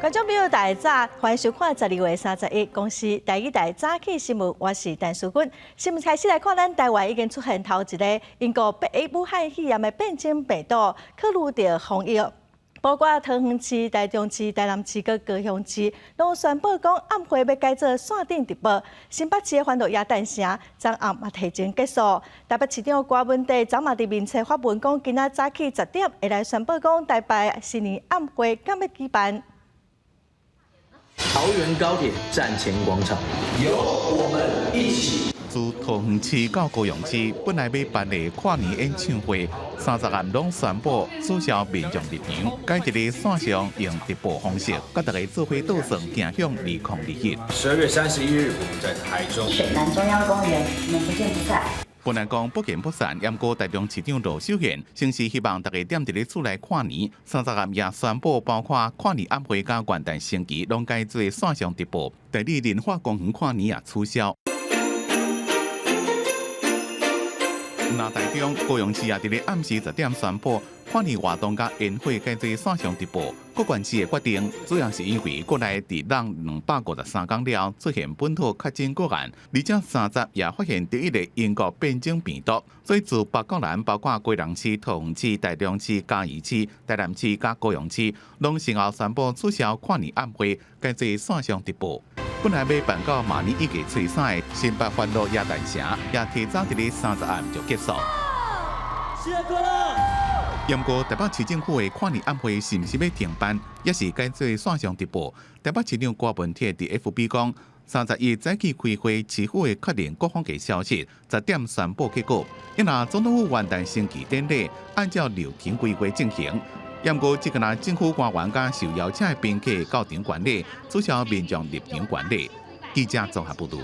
觀眾朋友，大家早，歡迎收看12月31公視台語台早起新聞，我是陳淑君。新聞開始來看，咱台灣已經出現頭一个英國武漢肺炎的變種病毒，考慮著防疫。包括桃園市、台中市、台南市、佮高雄市，攏宣布講暗會欲改做線頂直播。新北市的歡樂耶誕城，昨暗嘛提前結束。台北市長柯文哲昨嘛佇面冊發文講，今仔早起10點會來宣布講，台北新年暗會敢欲舉辦。桃園高鐵站前廣場，由我們一起。自桃園市到高雄市，本來欲辦的跨年演唱會，30暗攏宣布取消民眾入場，改佇咧線上用直播方式，佮大家做伙倒算行向2021。12月31日，我們在台中水南中央公園，我們不見不散。本來講不見不散，毋過台中市長羅秀燕先是希望大家踮佇咧厝內跨年，30暗也宣布包括跨年暗會佮元旦升旗，攏改做線上直播。大里仁化公園跨年也取消。那台中高雄市也佇咧暗時10點宣布跨年活動佮煙火改做線上直播。各縣市的決定主要是因為國內佇湳253工了出現本土確診個案，而且三十也發現第一个英國變種病毒，所以自北到南，包括基隆市、桃園市、台中市、嘉義市、台南市佮高雄市，攏先後宣布取消跨年暗會，改做線上直播。本來欲辦到明年1月初3的新北歡樂耶誕城，也提早佇咧30暗就結束。新年快樂！毋過台北市政府的跨年暗會是毋是欲停辦，抑是改做線上直播？台北市長柯文哲佇 FB 講，31早起開會，市府會確認各方的消息，10點宣布結果。伊若總統府元旦升旗典禮，按照流程規劃進行。毋過，這個若政府官員佮受邀請的賓客到場觀禮，取消民眾入場觀禮。記者綜合報導。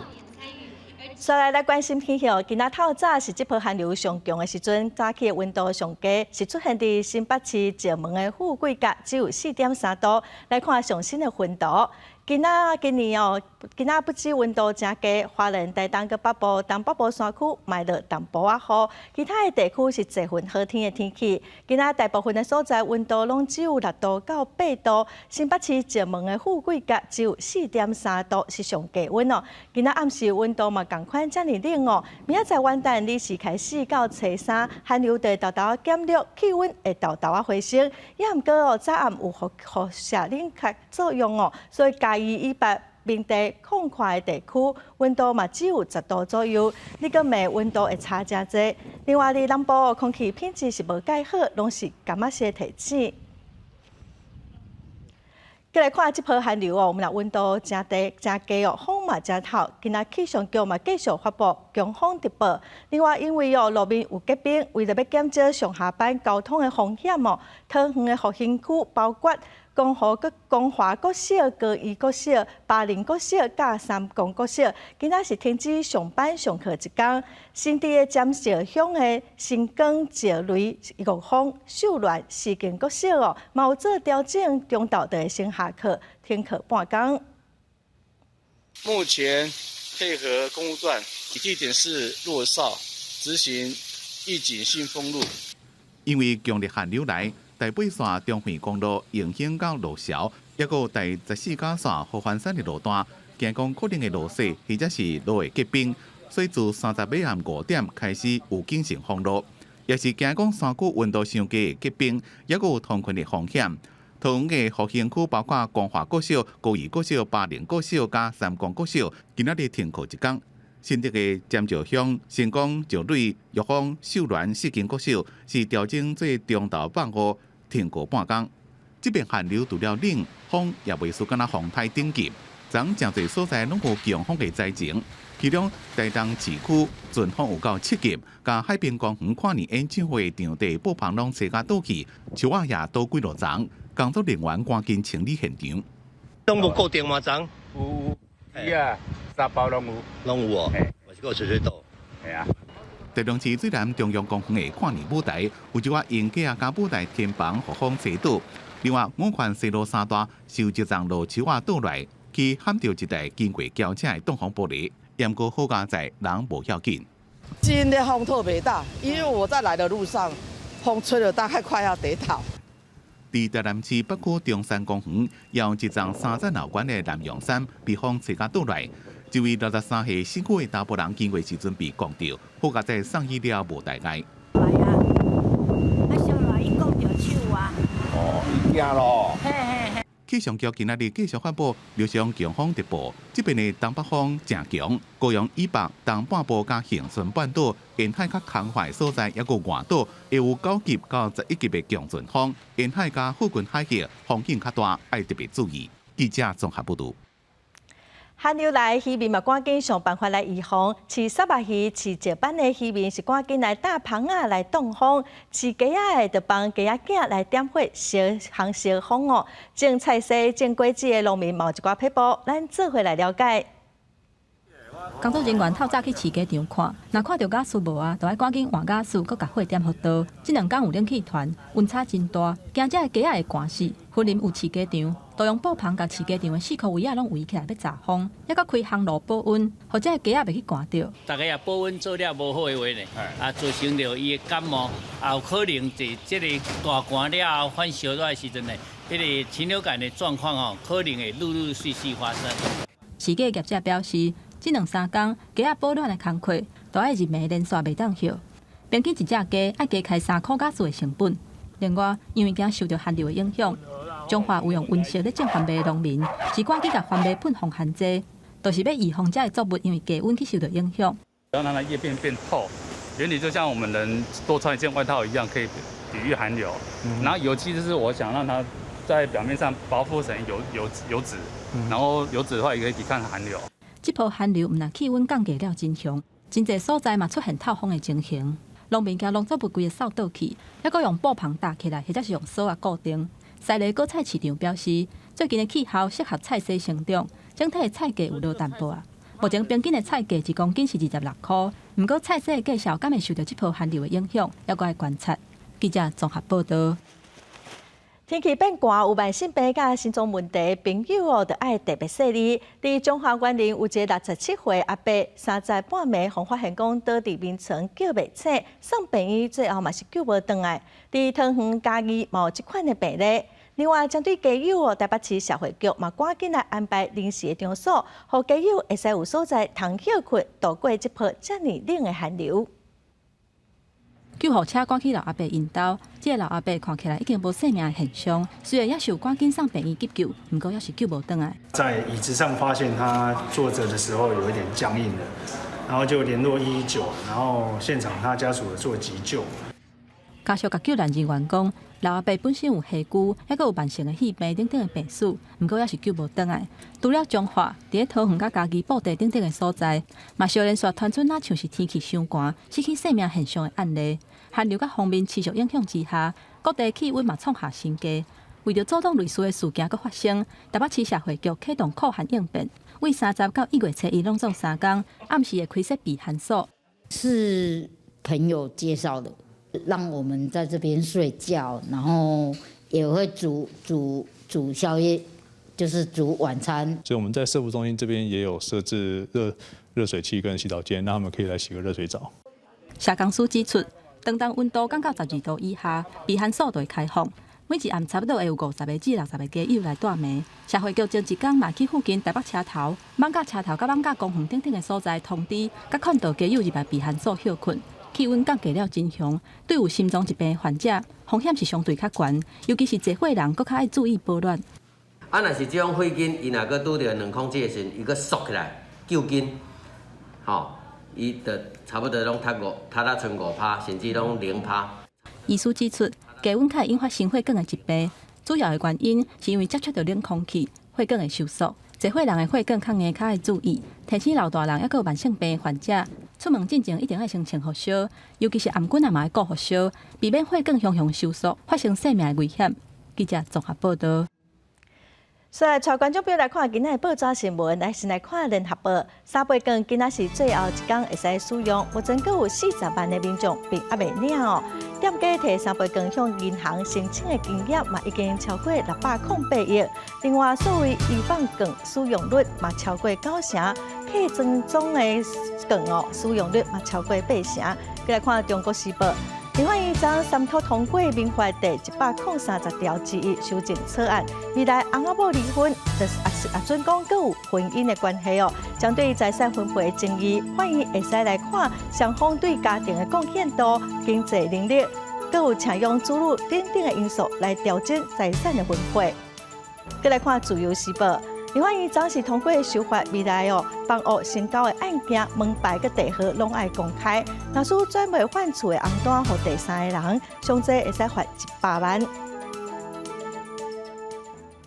煞來來關心氣象，今仔透早是這波寒流上強的時陣，早起的溫度上低是出現佇新北市石門的富貴角，只有4.3度。來看上新的溫度，今仔今年哦，今仔不止溫度誠低，花蓮、台東佮北部、東北部山區嘛落淡薄仔雨，其他的地區是濟雲好天的天氣。今仔大部分的所在溫度攏只有6度到8度，新北市石門的富貴角只有4.3度，是上低溫哦。今仔暗時溫度嘛仝款遮爾冷哦。明仔載元旦二四開始到初三，寒流就會沓沓仔減弱，氣溫會沓沓仔回升。也毋過哦，早暗有輻射冷卻作用哦，所以嘉義以北平地空曠的地區溫度嘛只有10度左右，你閣罵溫度會差誠濟。另外，佇南部空氣品質是無蓋好，攏是柑仔色提醒。閣來看這波寒流哦，我們若溫度誠低、誠低哦，風嘛誠透。今仔氣象局嘛繼續發布強風特報。另外，因為哦路面有結冰，為著欲減少上下班交通的風險哦，桃園的復興區包括光和國、光華國小、高宜國小、巴陵國小、佮三光國小，今仔是停止上班上課一工。新竹的尖石鄉的新光、石雷、玉峰、秀巒、四間國小哦，嘛有做調整，中晝就會先下課，停課半工。目前配合工務段，地點是落哨執行預警性封路。因為強烈寒流來，台八線中橫公路永興到蘆潲，抑閣有第14甲線合歡山的路段，驚講可能會落雪或者是路會結冰，所以自30暝暗5點開始預警性封路，也是驚講山區溫度傷低會結冰，抑閣有通困的風險。桃園的復興區包括光華國小、高宜國小、巴陵國小佮三光國小，今仔日停課一工。新竹的尖石鄉、新光、石磊、玉峰、秀巒四間國小是調整做中晝放雨停課半工。這邊寒流除了冷，風也袂輸敢若風颱等級。昨誠濟所在攏有強風的災情，其中台東市區陣風有夠7級，佮海濱公園跨年演唱會場地布棚攏吹甲倒去，樹仔也倒幾落層，工作人員趕緊清理現場。攏無固定嗎？昨有有，啊，三包攏有，攏有哦。我是閣吹吹倒。係啊。台中市最南中央公園的跨年舞台，有一寡鷹架啊，佮舞台天棚予風吹倒。另外，五權西路三段受一叢落樹仔倒來，去撼著一台經過轎車的擋風玻璃。毋過好佳哉人無要緊。今天風特別大，因為我在來的路上，風吹了大概快要跌倒。佇台南市北區中山公園，有一叢三層樓懸的南洋杉被風吹甲倒來。一位63歲身軀的查埔人經過時陣被摃著，好佳哉送醫了無大礙。來啊！啊，小來伊摃著手啊！哦，伊驚咯。嘿嘿嘿。氣象局今仔日繼續發布陸上強風特報，這邊的東北風誠強，高雄以北、東半部佮恆春半島沿海較空曠所在，抑閣外島會有9級到11級的強陣風，沿海佮附近海域風險較大，愛特別注意。記者綜合報道。寒流來，漁民嘛趕緊想辦法來預防。飼虱目魚、飼石斑的漁民是趕緊來搭棚仔來擋風；飼雞仔的就幫雞仔囝來點火燒烘燒風哦。種菜蔬、種果子的農民嘛有一寡撇步，咱做伙來了解。工作人員透早去飼雞場看，若看著瓦斯無啊，就愛趕緊換瓦斯，閣共火點予著。這兩工有冷氣團，溫差真大，驚這个雞仔會寒死。雲林有飼雞場，都用布棚共飼雞場的四箍圍仔攏圍起來欲閘風，抑閣開烘爐保溫，予這个雞仔袂去寒著。逐家啊保溫做了無好的話呢，啊造成著伊的感冒，也有可能佇這个大寒了後反燒熱的時陣呢，彼个禽流感的狀況吼，可能會陸陸續續發生。飼雞業者表示，這兩三工雞仔保暖的工課，都愛入暝連續袂當歇。平均一隻雞愛加開3箍瓦斯的成本。另外，因為驚受著寒流的影響，彰化有用溫室咧種番麥的農民，是趕緊共番麥噴防寒劑，就是欲預防這个作物因為低溫去受著影響。要讓它葉片變透，原理就像我們人多穿一件外套一樣，可以抵禦寒流。然後油漆就是我想讓它在表面上包覆成油油油脂，然後油脂的話也可以抵抗寒流。這波寒流毋但氣溫降低了真兇，真濟所在嘛出現透風的情形。農民驚農作物規个掃倒去，抑閣用布棚搭起來，或者是用索仔固定。西螺果菜市場表示，最近的氣候適合菜蔬生長，整體的菜價有落淡薄仔。目前平均的菜價一公斤是26箍，毋過菜蔬的價數敢會受著這波寒流的影響，猶閣愛觀察。記者綜合報道。天氣變寒，有慢性病佮心臟問題朋友哦，就愛特別細膩。佇彰化員林有一个67歲阿伯，三十半暝予發現講倒佇眠床叫袂醒，送病院最後嘛是救無轉來。佇桃園嘉義嘛有這款的病例。另外，針對街友哦，台北市社會局嘛趕緊來安排臨時的場所，予街友會使有所在通歇睏，度過這波遮爾冷的寒流。救護車趕去老阿伯𪜶兜，這个老阿伯看起來已經無生命的現象，雖然也受趕緊送病院急救，毋過猶是救無轉來。在椅子上發現他坐着的時候有一點僵硬了，然後就聯絡119，然後現場他家屬做急救。家屬佮救難人員講，老阿伯本身有痚呴，猶閣有慢性的肺病等等的病史，毋過猶是救無轉來。除了彰化，佇咧桃園佮嘉義布袋等等的所在，嘛相連續傳出若像是天氣傷寒、失去生命現象的案例。寒流佮鋒面持續影響之下，各地氣溫嘛創下新低。為著阻擋類似的事件閣發生，台北市社會局啟動酷寒應變，為30到1月初1攏總3工，暗時會開設避寒所。是朋友介紹的。讓我們在這邊睡覺，然後也會煮煮煮宵夜，就是煮晚餐。所以我們在社福中心這邊也有設置熱熱水器跟洗澡間，讓他們可以來洗個熱水澡。社工師指出，當當溫度降到12度以下，避寒所就會開放。每一暗差不多會有50個至60個街友來蹛暝。社會局前一工嘛去附近台北車頭、艋舺車頭佮艋舺公園等等的所在通知，佮勸導街友入來避寒所歇睏。氣溫降低了真兇，對有心臟疾病的患者風險是相對較懸，尤其是濟歲人，閣較愛注意保暖。啊，若是這種血筋，伊若閣拄著冷空氣的時陣，伊閣縮起來，揪緊，吼，伊就差不多攏塌五，塌到賰5趴，甚至攏0趴。醫師指出，低溫較會引發心血管的疾病，主要的原因是因為接觸著冷空氣，血管會收縮。濟歲人的血管較硬，較愛注意。提醒老大人，猶閣有慢性病的患者，出門進前一定愛先穿予燒，尤其是頷頸仔嘛愛顧予燒，避免血管雄雄收縮，發生生命的危險。記者綜合報道。所以，帶觀眾朋友來看今仔的報紙新聞，來先來看聯合報。三倍券今仔是最後一工會使使用，目前閣有40萬的民眾並猶未領哦。店家提三倍券向銀行申請的金額嘛已經超過608億。另外，數位預放券使用率嘛超過9成，客裝總的券哦使用率嘛超過8成。閣來看《中國時報》。立法院將三讀通過民法第130條之一修正草案，未來翁仔某離婚，就是也準講閣有婚姻的關係哦。針對財產分配的爭議，法院會使來看雙方對家庭的貢獻度、經濟能力，閣有請養子女等等的因素來調整財產的分配。閣來看《自由時報》。立法院昨時通過修法，未來哦，房屋成交的案件門牌佮地號攏愛公開。若是轉賣換厝的紅單予第三个人，上濟會使罰100萬。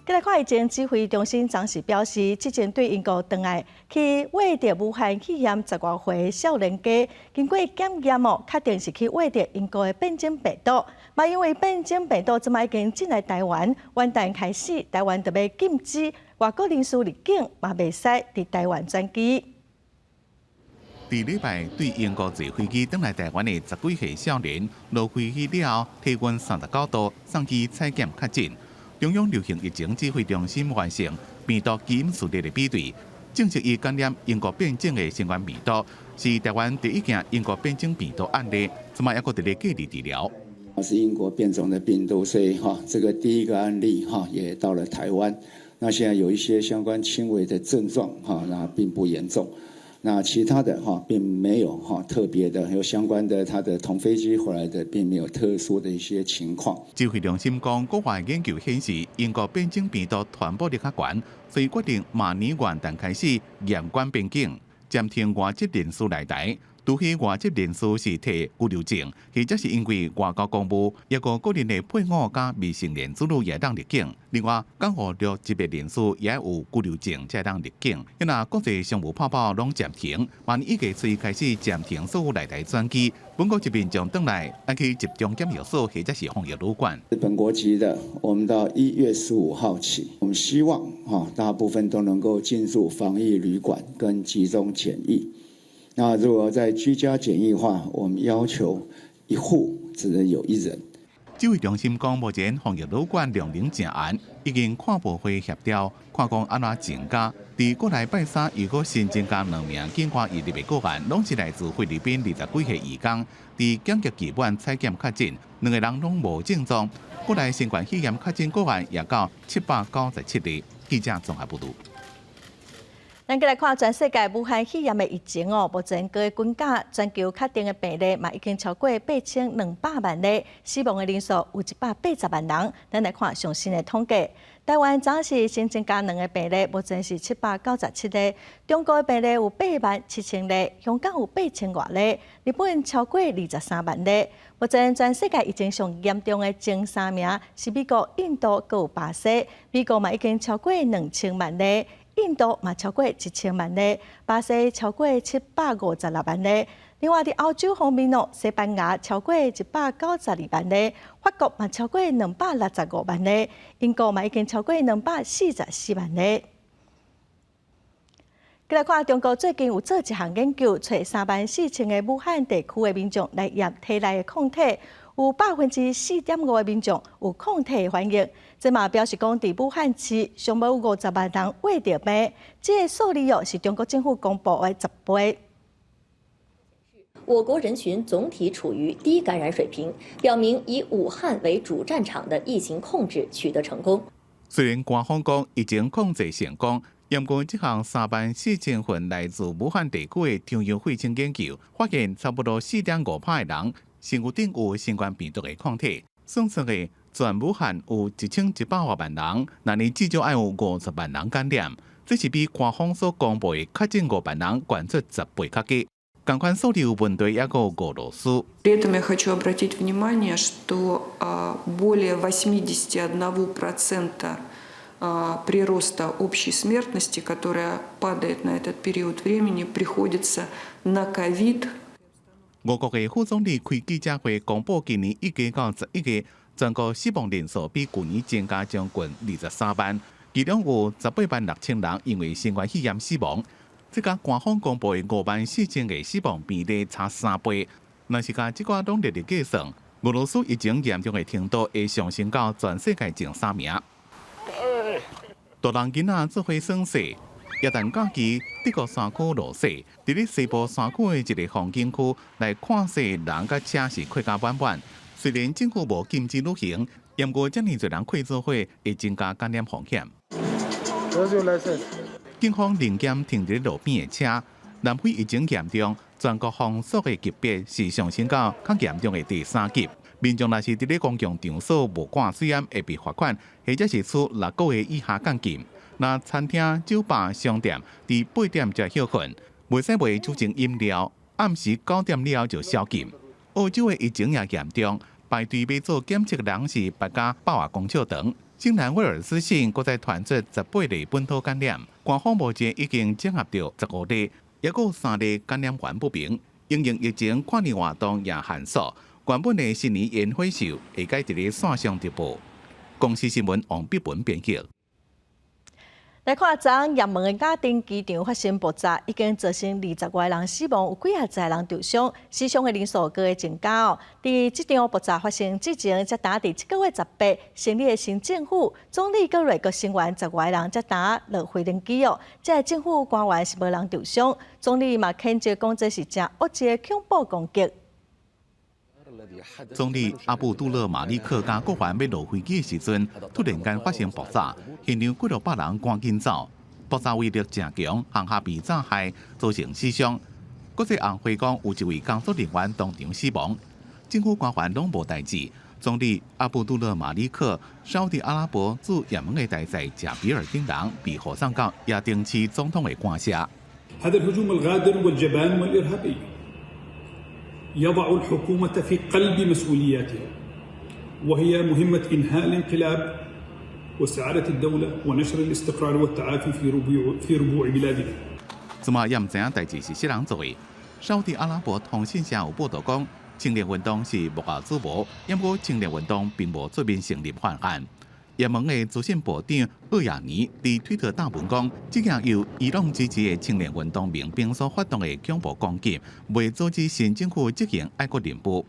閣來看疫情指揮中心昨時表示，之前對英國轉來去染著武漢肺炎十外歲少年家，經過檢驗哦，確定是去染著英國的變種病毒。嘛，因為變種病毒這擺已經進來台灣，元旦開始，台灣就欲禁止外國人士入境，嘛袂使佇台灣轉機。佇禮拜對英國坐飛機轉來台灣的十幾歲少年，落飛機了後，體溫39度，送去採檢確診。中央流行疫情指揮中心完成病毒基因序列的比對，證實伊感染英國變種的新冠病毒，是台灣第一件英國變種病毒案例，這擺猶閣佇咧隔離治療。是英國變種的病毒，所以哈，這個第一個案例哈也到了台灣。那現在有一些相關輕微的症狀哈，那並不嚴重。那其他的哈並沒有哈特別的，有相關的他的同飛機回來的並沒有特殊的一些情況。指揮中心講，國外研究顯示，英國變種病毒傳播力較懸，所以決定明年元旦開始嚴管邊境，暫停外籍人士來台。除非外籍人士是提居留證，或者是因為外交公務，抑閣個人的配偶佮未成年子女也當入境。另外，港澳六級別人士也有居留證才當入境。若國際商務泡泡攏暫停，明年一月初開始暫停所有來台轉機。本國籍民眾轉來，愛去集中檢疫所或者是防疫旅館。本國籍的，我們到1月15號起，我們希望哈大部分都能夠進入防疫旅館跟集中檢疫。那如果在居家檢疫的話，我們要求一戶只能有一人。指揮中心講，目前防疫旅館量能誠嚴，已經跨部會協調，看講按怎增加。佇國內拜三又閣新增加兩名境外移入的個案，攏是來自菲律賓20幾歲移工，佇檢疫期滿採檢確診，兩个人攏無症狀。國內新冠肺炎確診個案也到797例。記者綜合報導。咱閣來看全世界武漢肺炎的疫情哦，目前各個國家全球確定的病例嘛已經超過8200萬例，死亡的人數有180萬人。咱來看上新的統計，台灣昨是新增加兩个病例，目前是797例。中國的病例有8萬7千例，香港有8000外例，日本超過23萬例。目前全世界疫情上嚴重的前三名是美國、印度閣有巴西，美國嘛已經超過2000萬例。印度嘛超過1000萬例，巴西超過756萬例。另外，佇歐洲方面哦，西班牙超過192萬例，法國嘛超過265萬例，英國嘛已經超過244萬例。閣來看中國最近有做一項研究，揣3萬4千个武漢地區的民眾來驗體內的抗體，有4.5%的民眾有抗體的反應。這嘛表示講，佇武漢市上無有50萬人染著病，這个數字哦是中國政府公布的10倍。我國人群總體處於低感染水平，表明以武漢為主戰場的疫情控制取得成功。雖然官方講疫情控制成功，不過這項3萬4千份來自武漢地區的中央血清研究，發現差不多4.5%的人身軀頂有新冠病毒的抗體。算出來，全武漢有1100多萬人，若呢至少愛有50萬人感染，這是比官方所公布的確診5萬人懸出10倍較低。仝款數字有問題，猶閣有俄羅斯。 При этом я хочу обратить внимание, что более 81% прироста общей смертности, которая падает на этот период времени, приходится на ковид. 俄國的副總理開記者會公布，今年1月到11月，全國死亡人數比舊年增加將近23萬，其中有18萬6千人因為新冠肺炎死亡。這佮官方公布的5萬4千个死亡病例差3倍。若是共這寡攏列入計算，俄羅斯疫情嚴重的程度會上升到全世界前三名。大人囡仔做伙耍勢。耶誕假期，德國山區落雪，佇咧西部山區的一个風景區來看雪，人佮車是逼甲滿滿。雖然政府無禁止旅行，毋過遮爾濟人逼做伙，會增加感染風險。警方臨檢停佇路邊的車，南非疫情嚴重，全國封鎖的級別是上升到較嚴重的第三級。民眾若是佇咧公共場所無掛水罨，會被罰款，或者是處六個月以下監禁。若餐廳、酒吧、商店佇8點才歇睏，袂使賣酒精飲料，暗時9點了後就宵禁。澳洲的疫情也嚴重，排隊欲做檢測人是排甲百外公尺長。新南威爾斯省閣再傳出18例本土感染，官方目前已經整合著15例，抑閣有三例感染源不明。因應疫情，跨年活動也限縮，原本的新年煙火秀會改佇咧線上直播。公視新聞王碧文編輯。來看昨昏也門的亞丁機場發生爆炸，已經造成20外人死亡，有幾仔十人受傷，死傷的人數閣會增加哦。佇這場爆炸發生之前，才拄佇這個月18成立的新政府，總理閣內閣成員10外人才拄落飛行機哦。這个政府官員是無人受傷，總理嘛譴責講這是誠惡質的恐怖攻擊。總理阿布杜勒馬利克佮閣員欲落飛機的時陣，突然間發生爆炸，現場幾落百人趕緊走，爆炸威力誠強，航廈被炸開，造成死傷。國際紅會講有一位工作人員當場死亡，政府官員攏無代誌。總理阿布杜勒馬利克、沙烏地阿拉伯駐也門的大使賈比爾等人被護送到亞丁市總統的官舍。 هذا الهجوم الغادر والجبان والإرهابي يضع الحكومة في قلب مسؤولياتها وهي مهمة إنهاء الانقلاب واستعادة الدولة ونشر الاستقرار والتعافي في ربوع بلادنا。這馬也毋知影代誌是啥人做的。沙烏地阿拉伯通訊社有報道講，青年運動是幕後主謀，毋過青年運動並無出面承認犯案。也門的資訊部長厄亞尼佇推特貼文講，這項由伊朗支持的青年運動民兵所發動的恐怖攻擊，袂阻止新政府執行愛國任務。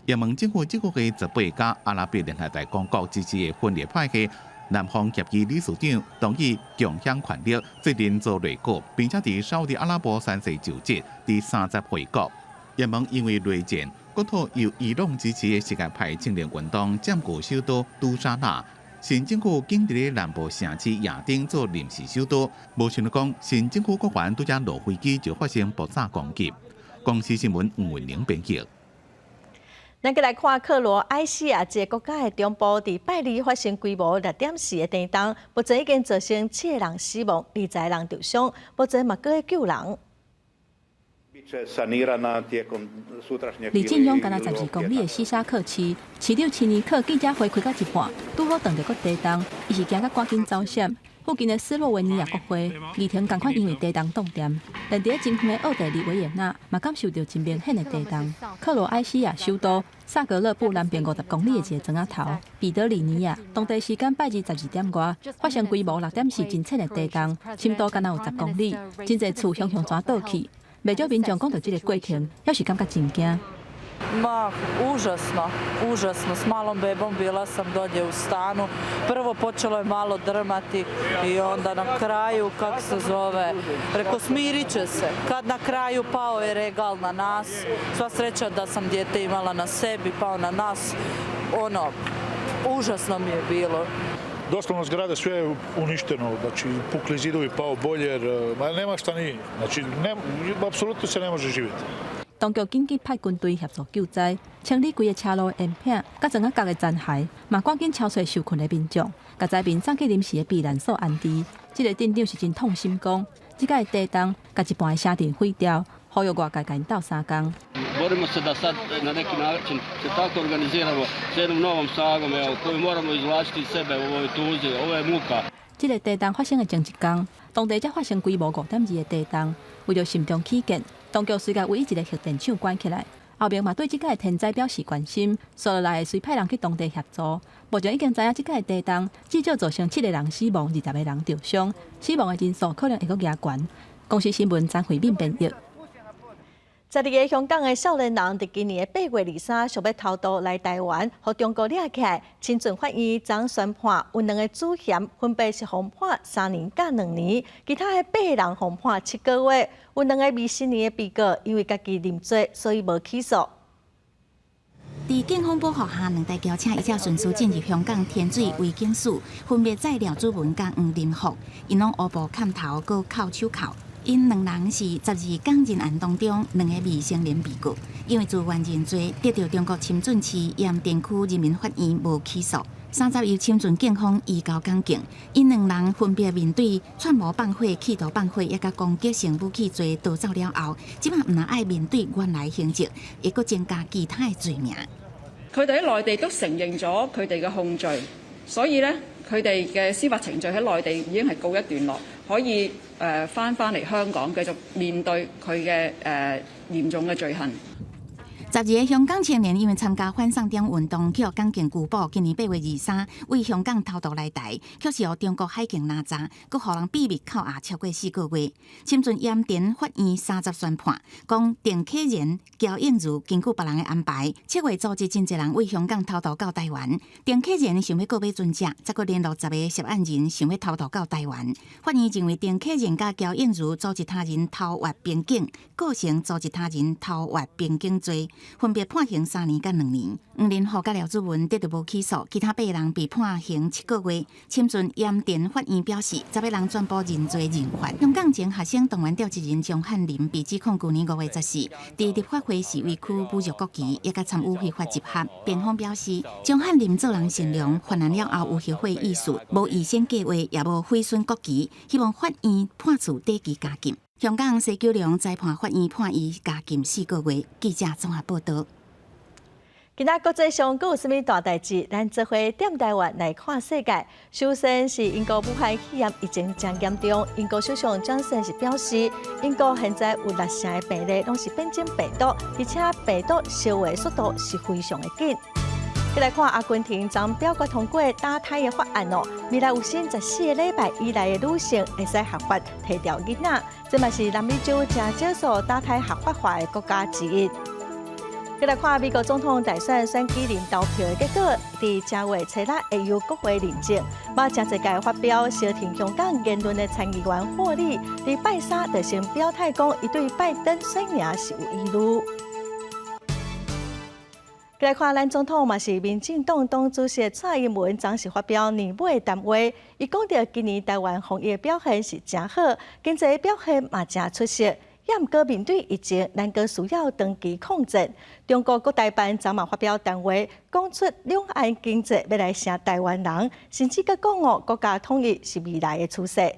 也門政府這個月18佮阿拉伯聯合大公國支持的分裂派系南方協議理事長同意共享權力，做陣做內閣，並且佇沙烏地阿拉伯宣誓就職，佇30回國。也門因為內戰，國土由伊朗支持的什葉派青年運動佔據首都都沙納。新政府緊佇咧南部城市亞丁做臨時首都，無想著講新政府閣員拄才落飛機就發生爆炸攻擊。公視新聞吳文玲編輯。咱閣來看克羅埃西亞這个國家的中部，佇拜二發生規模6.4的地動，目前已經造成七个人死亡，20人受傷，目前嘛閣咧救人。離震央干焦12公里的西沙克市，市長齊尼克記者會開到一半，拄好撞著閣地動，伊是驚甲趕緊走閃。附近的斯洛維尼亞國會議庭仝款因為地動斷電，連佇咧真遠的奧地利維也納嘛感受著真明顯的地動。克羅埃西亞首都薩格勒布南邊50公里的一个庄仔頭彼得里尼亞，當地時間拜二12點外發生規模6.4真淺的地動，深度干焦有10公里，真濟厝向向全倒去。袂少民眾講著這个過程，猶是感覺真驚。 Ma, užasno, užasno. S malom bebom bila sam dolje u stanu. Prvo počelo je malo drmati i onda na kraju, kako se zove, reko smirit će se. Kad na kraju pao je regal na nas, sva sreća da sam dijete imala na sebi, pao na nas, ono, užasno mi je bilo. Doslovno zgrada sve je uništeno, znači pukli zidovi, pao boljer, ma nema šta nije. Znači, ne, apsolutno se ne može živjeti. 當局緊急派軍隊協助救災，清理規个車路的煙片，佮庄仔角的殘骸，嘛趕緊搜尋受困的民眾，共災民送去臨時的避難所安置。這个鎮長是真痛心講，這擺的地動共一半的城鎮毀掉，呼籲外界共𪜶鬥相共。 Borimo se da sad na neki način se tako organiziramo s jednom novom snagom, evo, koju moramo izvlačiti iz sebe u ovoj tuzi, ovo je muka. 這个地動發生的前一工，當地才發生規模5.2的地動，為著慎重起見，當局遂共唯一一个核電廠關起來。歐盟嘛對這擺的天災表示關心，紲落來會隨派人去當地協助。目前已經知影這擺的地動至少造成七个人死亡，20個人受傷，死亡的人數可能會閣加懸。公視新聞張惠敏編譯。12个香港的少年人，佇今年的8月23，想欲偷渡來台灣，予中國掠起來。深圳法院昨宣判，有兩个主嫌分別是予判3年佮2年，其他的八个人予判7個月。有兩个未成年的被告，因為家己認罪，所以無起訴。佇警方保護下，兩台轎車依照順序進入香港天水圍警署，分別載廖祖文佮黃林福，𪜶攏烏布崁頭，閣銬手銬。𪜶兩人是12港人案當中兩个未成年被告，因為自願認罪，得著中國深圳市鹽田區人民法院無起訴。30由深圳警方移交港警，𪜶兩人分別面對串謀放火、企圖放火，抑佮攻擊性武器罪逃走了後，這擺毋但愛面對原來刑責，會閣增加其他的罪名。佢哋喺內地都承認咗佢哋嘅控罪，所以呢，佢哋嘅司法程序喺內地已經係告一段落，可以返返嚟香港繼續面對佢嘅嚴重嘅罪行。 12个香港青年因為參加反送中運動，去予港警拘捕。今年8月23，對香港偷渡來台，卻是予中國海警攔查，閣予人秘密扣押超過4個月。深圳鹽田法院30宣判，講鄭啟仁、喬映如根據別人的安排，7月組織真濟人對香港偷渡到台灣。鄭啟仁想欲購買船隻，再閣聯絡十个涉案人想欲偷渡到台灣。法院認為鄭啟仁佮喬映如組織他人偷越邊境，構成組織他人偷越邊境罪。分別判刑3年佮2年。黃林福佮廖祖文得著無起訴，其他八人被判刑7個月。深圳鹽田法院表示，十个人全部認罪認罰。香港前學生動員召集人張漢林被指控，舊年5月14，佇立法會示威區侮辱國旗，抑佮參與非法集合。辯方表示，張漢林做人善良，犯案了後有後悔意思，無預先計劃，也無毀損國旗，希望法院判處短期監禁。香港西九龍裁判法院判伊監禁4個月。記者綜合報道。今仔國際上閣有啥物大代誌？咱做伙踮台灣來看世界。首先是英國武漢肺炎疫情誠嚴重，英國首相強生是表示，英國現在有六成的病例攏是變種病毒，而且病毒消的速度是非常的緊。閣來看阿根廷昨表決通過打胎的法案哦，未來有生14個禮拜以內的女性會使合法提掉囡仔，這嘛是南美洲誠少數打胎合法化的國家之一。閣來看美國總統大選選舉人投票的結果，佇正月初六會由國會認證。嘛，誠濟屆發表相挺香港言論的參議員霍利，佇拜三就先表態講，伊對拜登選贏是有疑慮。來看咱總統嘛是民進黨黨主席蔡英文，昨是發表年尾談話，伊講著今年台灣防疫表現是誠好，經濟表現嘛誠出色。也毋過面對疫情，咱閣需要長期抗戰。中國國台辦昨嘛發表談話，講出兩岸經濟欲來成台灣人，甚至閣講哦，國家統一是未來的趨勢。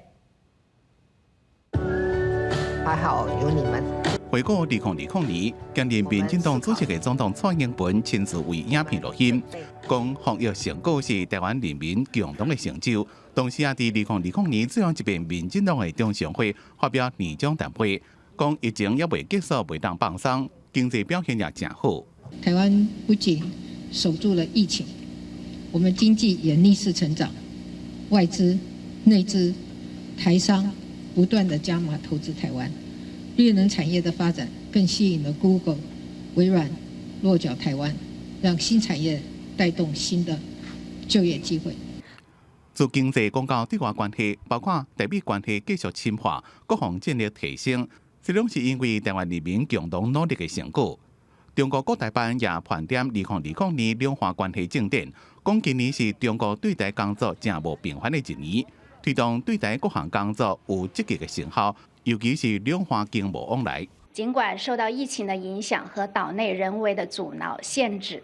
還好有你們。回顧2020年，兼任民進黨主席的總統蔡英文親自為影片錄音，講防疫成果是台灣人民共同的成就。同時，也佇2020年最後一遍民進黨的中常會發表年終談話，講疫情猶未結束，袂當放鬆，經濟表現也誠好。台灣不僅守住了疫情，我們經濟也逆勢成長，外資、內資、台商不斷的加碼投資台灣，綠能產業的發展更吸引了 Google、微軟落腳台灣，讓新產業帶動新的就業機會。自經濟講到對外關係，包括台美關係繼續深化，國防戰力提升，這攏是因為台灣人民共同努力的成果。中國國台辦也盤點2020年兩岸關係進展，講今年是中國對台工作誠無平凡的一年，推動對台各項工作有積極的成效，尤其是兩岸經貿往來。儘管受到疫情的影響和島內人為的阻撓限制，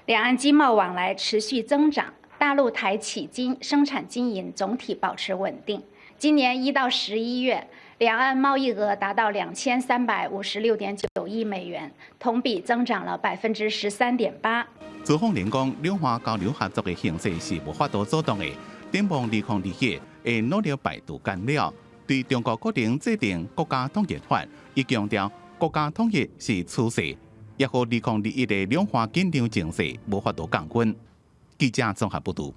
兩岸經貿往來持續增長，大陸台企經生產經營總體保持穩定。今年1到11月，兩岸貿易額達到2356.9億美元，同比增長了13.8%。朱鳳蓮講，兩岸交流合作的形勢是無法度阻擋的。展望2021，會努力排除干擾，對中國可能制定國家統一法，伊強調國家統一是趨勢，也予2021的兩岸緊張情勢無法度降溫。記者綜合報導。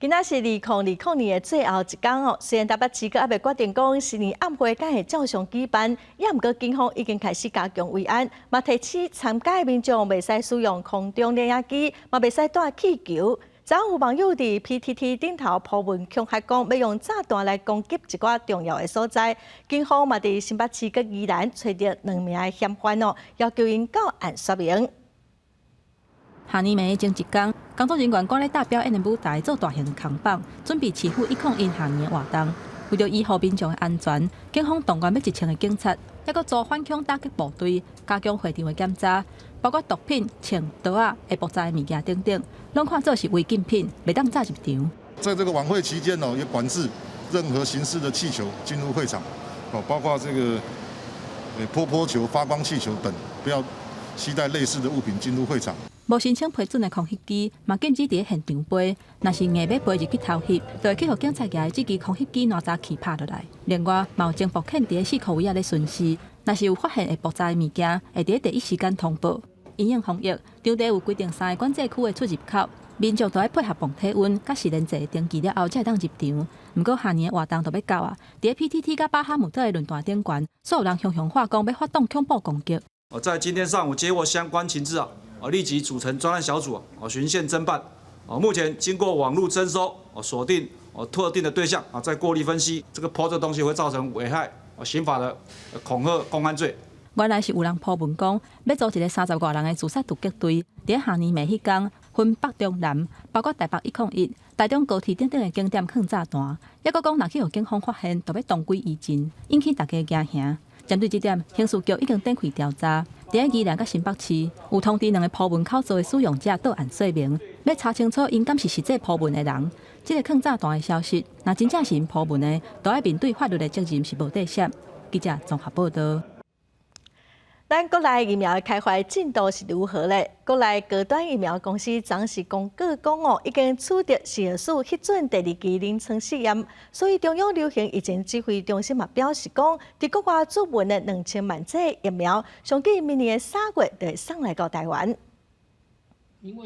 今仔是2020年的最後一工哦。雖然台北市閣猶未決定講新年暗會敢會照常舉辦，也毋過警方已經開始加強維安，嘛提醒參加的民眾袂使使用空中掠影機，嘛袂使帶氣球。昨有網友佇 PTT 頂頭 po 文恐嚇講，欲用炸彈來攻擊一寡重要的所在。警方嘛佇新北市佮宜蘭揣著兩名的嫌犯哦，要求𪜶到案說明。跨年暝前一工，工作人員趕咧搭表演的舞台做大型扛棒，準備市府101跨年的活動。為著維護民眾的安全，警方動員欲1000个警察，抑閣組反恐打擊部隊，加強會場的檢查，包括毒品、槍、刀仔、會爆炸的物件等等，攏看做是違禁品，袂當載入場。在這個晚會期間哦，也管制任何形式的氣球進入會場，哦，包括這個波波球、發光氣球等，不要攜帶類似的物品進入會場。無申請批准的空翕機嘛禁止佇咧現場飛，若是硬欲飛入去偷翕，就會去予警察舉的這支空翕機哪吒氣拍落來。另外，嘛有偵爆犬佇咧四箍圍仔咧巡視，若是有發現會爆炸的物件，會佇咧第一時間通報。因應防疫，場地有規定三个管制區的出入口，民眾都愛配合磅體溫、佮實聯制登記了後，才會當入場。毋過跨年的活動就欲到啊，佇咧 PTT 佮巴哈姆特的論壇頂懸，煞有人雄雄話講欲發動恐怖攻擊。我在今天上午接獲相關情資啊。立即組成專案小組啊，循線偵辦。目前經過網路偵搜，鎖定特定的對象啊，再過濾分析，這個 po 這東西會造成危害刑法的恐嚇公安罪。原來是有人 po 文講，欲組一个三十外人的自殺突擊隊，佇跨年暝彼工，分北中南，包括台北101、台中高鐵等等的景點囥炸彈，抑閣講若去予警方發現，就欲同歸於盡，引起大家驚嚇。針對這點，刑事局已經展開調查。佇咧宜蘭佮新北市，有通知兩个 po 文口座的使用者到案說明，欲查清楚𪜶敢是實際 po 文的人。這个囥炸彈的消息，若真正是𪜶 po 文的，都愛面對法律的責任是無底線。記者綜合報導。咱國內疫苗的開發進度是如何咧？國內高端疫苗公司昨是公告講哦，已經取得食藥署批准第二期臨床試驗，所以中央流行疫情指揮中心嘛表示講，佇國外儲運的2000萬劑疫苗，上緊明年的3月就會送來到台灣。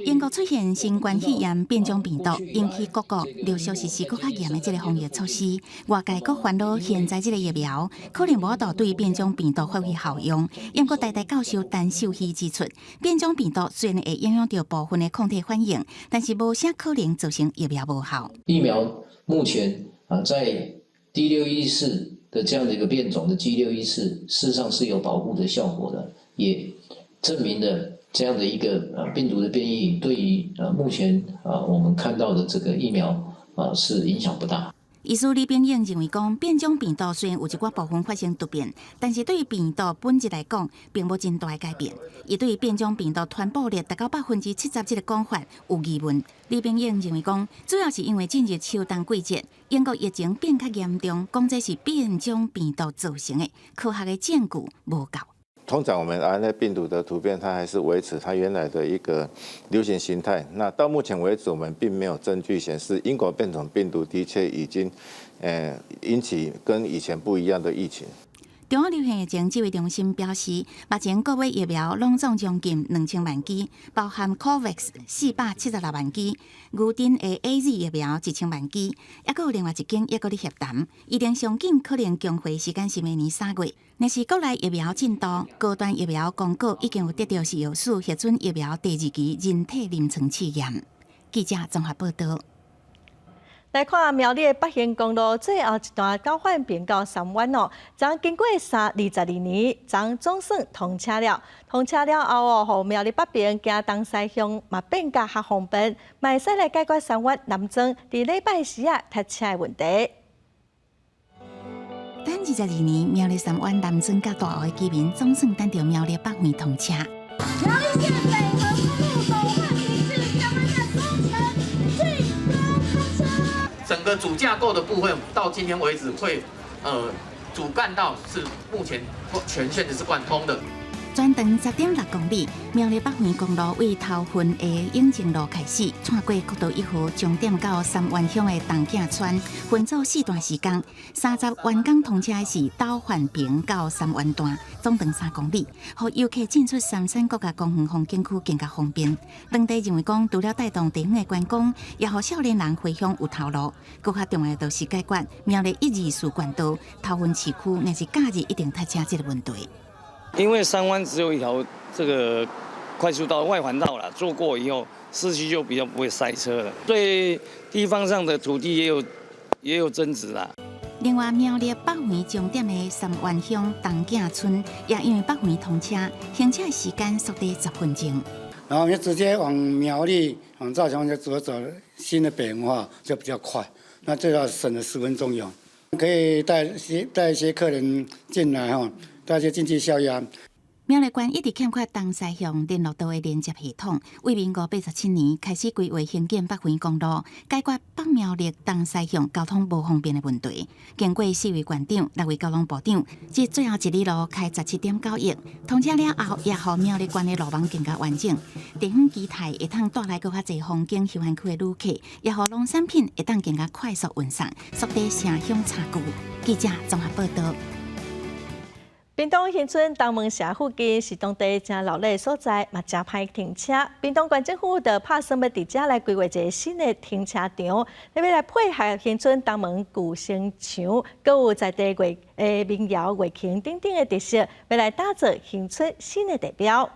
英國出現新冠肺炎變種病毒，引起各國陸續實施閣較嚴的這个防疫措施。外界閣煩惱現在這个疫苗可能無法度對變種病毒發揮效用。英國台大教授陳秀熙指出，變種病毒雖然會影響著部分的抗體反應，但是無啥可能造成疫苗無效。疫苗目前啊，在 D614的這樣的一個變種的 G614，事實上是有保護的效果的，也證明了。這樣的一個病毒的變異，對於目前啊我們看到的這個疫苗啊是影響不大。醫師李炳英認為講，變種病毒雖然有一寡部分發生突變，但是對於病毒本質來講，並無真大的改變。伊對於變種病毒傳播力達到70%這个講法有疑問。李炳英認為講，主要是因為進入秋冬季節，英國疫情變較嚴重，講這是變種病毒造成的，科學的證據無夠。通常我們 RNA 病毒的突變，它還是維持它原來的一個流行形態。那到目前為止，我們並沒有證據顯示英國變種病毒的確已經，引起跟以前不一樣的疫情。中央流行疫情指揮中心表示，目前購買疫苗攏總將近2000萬劑，包含 COVAX 476萬劑，牛津的 AZ 疫苗1000萬劑，抑閣有另外一間抑閣咧協談，預定上緊可能供貨時間是明年3月。若是國內疫苗進度，高端疫苗公告已經有得著食藥署核准疫苗第二期人體臨床試驗。記者綜合報導。來看苗栗的北興公路最後一段蛟反坪到三灣哦，昨經過22年，昨總算通車了。通車了後哦，予苗栗北爿行東西向嘛變甲較方便，嘛會使來解決三灣南莊佇禮拜四啊塞車的問題。等22年，苗栗三灣南莊佮大湖的居民總算等著苗栗北橫通車。苗栗縣北橫公路斗煥坪至江灣站工程竣工通車。整個主架構的部分到今天為止會，主幹道是目前全線的是貫通的。全長10.6公里，苗栗北橫公路對頭份的永靖路開始，穿過國道1號終點到三灣鄉的東鏡村，分做四段施工。30完工通車的是斗環坪到三灣段，總長3公里，予遊客進出杉山國家公園風景區更加方便。當地認為講，除了帶動地方的觀光，也予少年人回鄉有頭路。閣較重要就是解決苗栗124冠道頭份市區，若是假日一定塞車這个問題。因為三灣只有一條這個快速道外環道啦，做過以後，市區就比較不會塞車了。對地方上的土地也有增值啦。另外，苗栗北橫終點的三灣鄉東鏡村，也因為北橫通車，行車時間縮短10分鐘。然後你直接往苗栗往造船就走走新的北橫的話，就比較快。那最少省了10分鐘有，可以帶一些客人進來哈。帶些經濟效益啊。苗栗縣一直欠缺東西向聯絡道的連接系統，對民國87年開始規劃興建北橫公路，解決北苗栗東西向交通無方便的問題。經過四位縣長、六位交通部長，這最後一里路開17.9億，通車了後，也予苗栗縣的路網更加完整。地方期待會當帶來閣較濟風景休閒區的旅客，也予農產品會當更加快速運送，縮短城鄉差距。記者綜合報道。屏東恆春東門城附近是當地誠熱鬧的所在，嘛誠歹停車。屏東縣政府就拍算欲佇遮來規劃一个新的停車場，欲來配合恆春東門舊城牆，閣有在地樂的民謠月琴等等的特色，欲來打造恆春新的地標。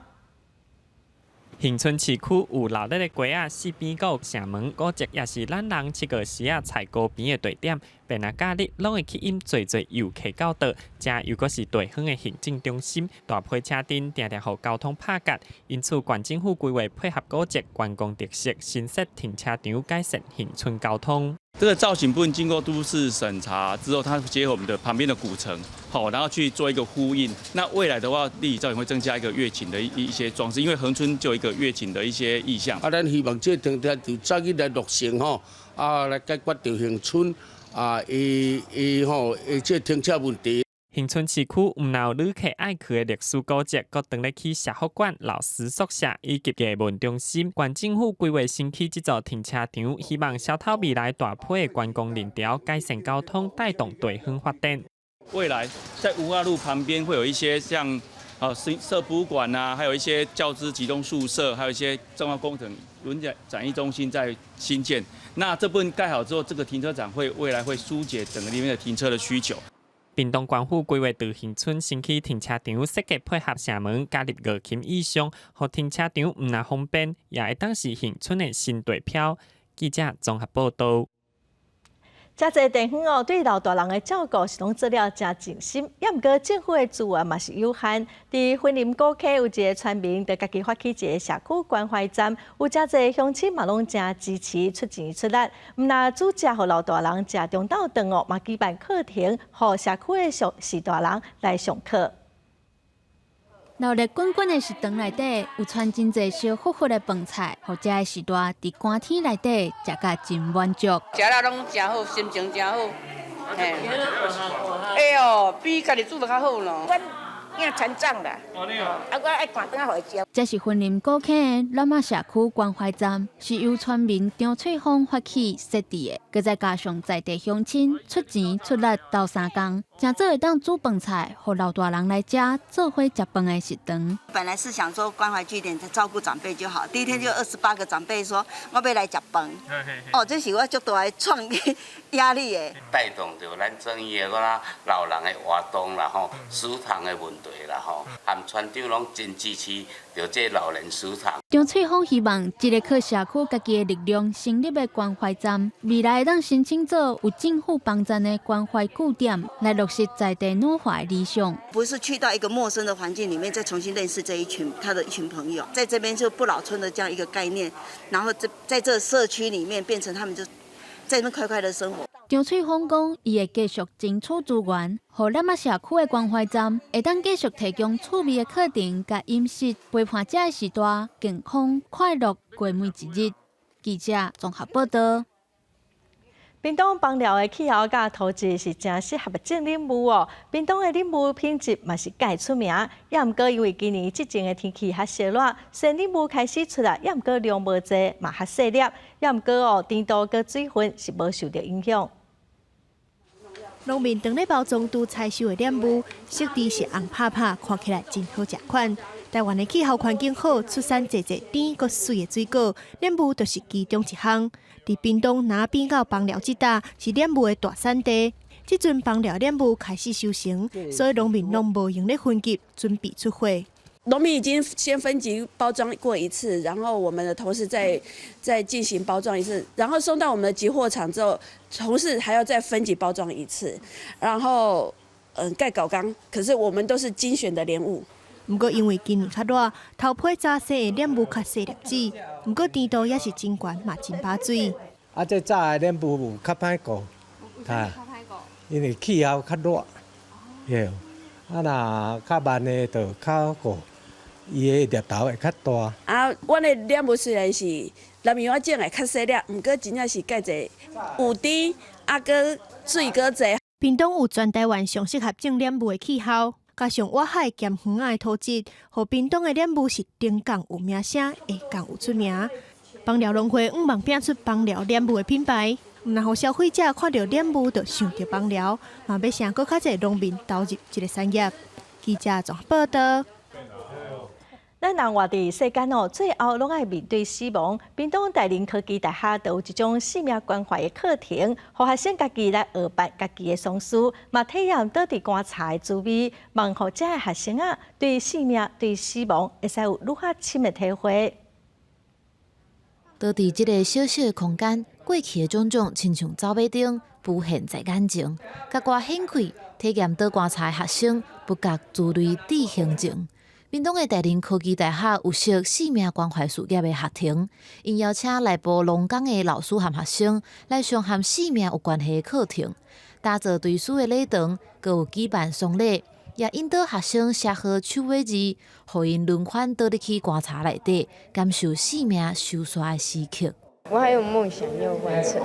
恆春市區有熱鬧的街仔，四邊閣有城門古蹟，也是咱人七月時仔採糕邊的地點。連若假日攏會吸引濟濟遊客到佗，遮又閣是地方的行政中心，大批車陣定定予交通拍結。因此，縣政府規劃配合古蹟觀光特色，新設停車場，改善恆春交通。這個造型部分經過都市審查之後，它結合我們的旁邊的古城，好，然後去做一個呼應。那未來的話，立體造型會增加一個月琴的一些裝飾，因為恆春就有一個月琴的一些意象。啊，咱希望這停車場早日來落成吼，啊，來解決著恆春啊，伊伊吼，伊這停車問題。恆春市區毋但有旅客愛去的歷史古蹟，閣當咧起社福館、老師宿舍以及藝文中心。縣政府規劃新起這座停車場，希望消透未來大批的觀光人潮，改善交通，帶動地方發展。未來在文化路旁邊會有一些像啊社博物館啊，還有一些教資集中宿舍，還有一些重要工程文展展藝中心在興建。那這部分蓋好之後，這個停車場會未來會疏解整個裡面的停車的需求。屏東縣府規劃佇恆春新起停車場，設計配合城門加入月琴意象，予停車場毋但方便，也會當是恆春的新地標。記者綜合報道。誠濟地方哦，對老大人的照顧是攏做了誠盡心，也毋過政府的資源嘛是有限。佇雲林古坑有一个村民，就家己發起一个社區關懷站，有誠濟鄉親嘛攏誠支持出錢出力，毋但煮食予老大人食中晝頓哦，嘛舉辦課程，予社區的上序大人來上課。鬧熱滾滾的食堂內底有傳真濟燒乎乎的飯菜，予遮的序大佇寒天內底食甲真滿足。食了攏誠好，心情誠好。嘿，會哦，比家己煮的較好囉。阮囝殘障啦，啊，我愛趕轉來予伊食。這是雲林古坑的蚋仔社區關懷站，是由村民張翠芳發起設置的，閣再加上在地鄉親出錢出力鬥相共，成做會當煮飯菜，予老大人來遮做伙食飯的食堂。本來是想說關懷據點照顧長輩就好，第一天就28個長輩說我欲來食飯，哦，這是我足大的創意壓力的。帶動著咱正義的個老人的活動啦吼，食堂的問題啦吼，和村長攏真支持著這老人食堂。張翠芳希望這个靠社區家己的力量成立的關懷站，未來會當申請做有政府幫贊的關懷據點，來落實在地暖化的理想。不是去到一個陌生的環境裡面，再重新認識這一群他的一群朋友，在這邊就不老村的這樣一個概念，然後在這社區裡面變成他們就在那邊快快樂生活。張翠芳講，伊會繼續爭取資源，予蚋仔社區的關懷站會當繼續提供趣味的課程佮飲食，陪伴遮的序大健康快樂過每一日。記者綜合報道。屏東枋寮的氣候佮土質是誠適合種蓮霧哦。屏東的蓮霧品質嘛是蓋出名，也毋過因為今年這陣的天氣較燒熱，雖然蓮霧開始出來，也毋過量無濟，嘛較細粒，也毋過哦，甜度佮水分是無受著影響。農民當咧包裝拄採收的蓮霧，色澤是紅拍拍，看起來真好食款。台灣的氣候環境好，出產濟濟甜閣媠的水果，蓮霧就是其中一項。佇屏東南邊到枋寮這搭是蓮霧的大產地，這陣枋寮蓮霧開始收成，所以農民攏無閒咧分級，準備出貨。農民已經先分級包裝過一次，然後我們的同事再進行包裝一次，然後送到我們的集貨場之後，同事還要再分級包裝一次，然後蓋搞缸。可是我們都是精選的蓮霧。毋過因為今年較熱，頭批早生的蓮霧較細粒子，毋過甜度也是真懸，嘛真飽水。啊，這早的蓮霧有較歹顧，啊，因為氣候較熱，對。啊，若較慢的就較顧，伊的粒頭會較大。啊，阮的蓮霧雖然是南苗仔種的較細粒，毋過真正是蓋濟有甜，啊，閣水閣濟。屏東有全台灣上適合種蓮霧的氣候。加上倚海兼園仔的土質，予屏東的蓮霧是頂港有名聲，下港有出名。枋寮農會向望拼出枋寮蓮霧的品牌，毋但予消費者看著蓮霧就想著枋寮，嘛欲請閣較濟農民投入這個產業。記者綜合報道。咱人活佇世間哦，最後攏愛面對死亡。屏東大林科技大學就有一種生命關懷的課程，予學生家己來學辦家己的喪事，嘛體驗倒佇棺材的滋味，望予遮的學生啊，對生命、對死亡會使有愈較深的體會。倒佇這个小小的空間，過去的種種親像走馬燈浮現在眼前，共歌掀開，體驗倒棺材的學生不覺珠淚滴胸前。屏東的大林科技大學有設生命關懷事業的學程，𪜶邀請內部農工的老師和學生來上和生命有關係的課程，打造追思的禮堂，閣有舉辦喪禮，也引導學生寫好手尾字，予𪜶輪番倒入去棺材內底，感受生命收煞的時刻。我還有夢想要完成，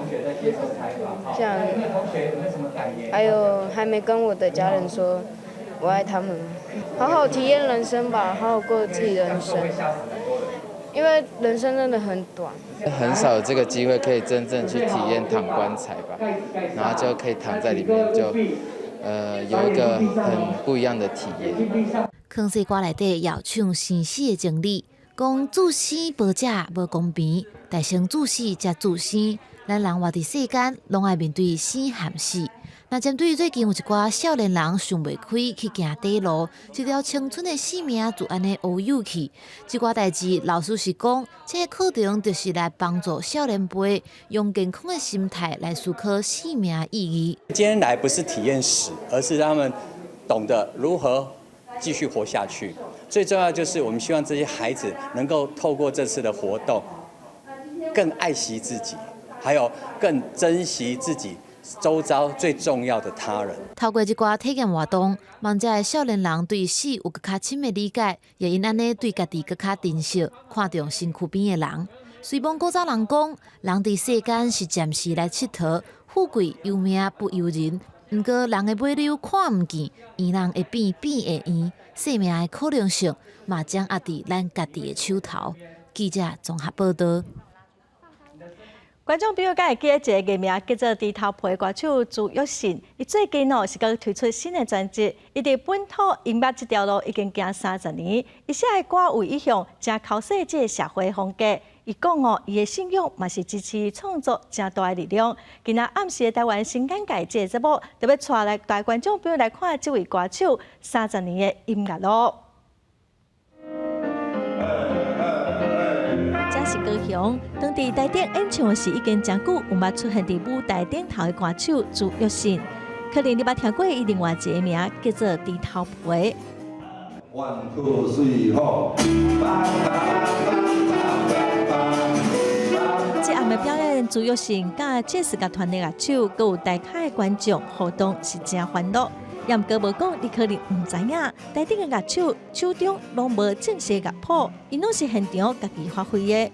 像還有還沒跟我的家人說我愛他們，好好體驗人生吧，好好過自己的人生，因為人生真的很短。很少有這個機會可以真正去體驗躺棺材吧，然後就可以躺在裡面，就有一個很不一樣的體驗。囥佇歌內底搖唱生死的真理，講自生無食無公平，但先自死才自生。咱人活佇世間，攏愛面對生和死。那針對最近有一寡少年人想袂開去行短路，一條青春的性命就按呢烏有去。這寡代誌，老師是講，這个課程就是來幫助少年輩用健康的心態來思考生命意義。今天來不是體驗死，而是讓他們懂得如何繼續活下去。最重要就是我們希望這些孩子能夠透過這次的活動，更愛惜自己，還有更珍惜自己周遭最重要的他人。透過這寡體驗活動，望遮的少年人對死有閣較深的理解，也因按呢對家己閣較珍惜，看重身軀邊的人。雖罔古早人講，人佇世間是暫時來𨑨迌，富貴由命不由人。毋過人的尾溜看毋見，圓人會變，變會圓，生命的可能性嘛掌握佇咱家己的手頭。記者綜合報道。觀眾朋友敢會記得一个藝名叫做豬頭皮的歌手朱育信，伊最近哦是閣推出新的專輯。伊佇本土音樂這條路已經行30年，伊寫的歌有一向誠剾洗這个社會風格。伊講哦，伊的信仰嘛是支持創作誠大的力量。今仔暗時的台灣新眼界這个節目，就欲帶來帶觀眾朋友來看這位歌手三十年的音樂路。這是高雄，當地台頂演唱時已經誠久有捌出現佇舞台頂頭的歌手朱育信，可能你捌聽過伊另外一个名叫做豬頭皮。 One two three four。這暗的表演，朱育信佮爵士樂團的樂手，閣有台下的觀眾互動是誠歡樂。也毋過無講，你可能毋知影，台頂的樂手手中攏無正式樂譜，𪜶攏是現場家己發揮的。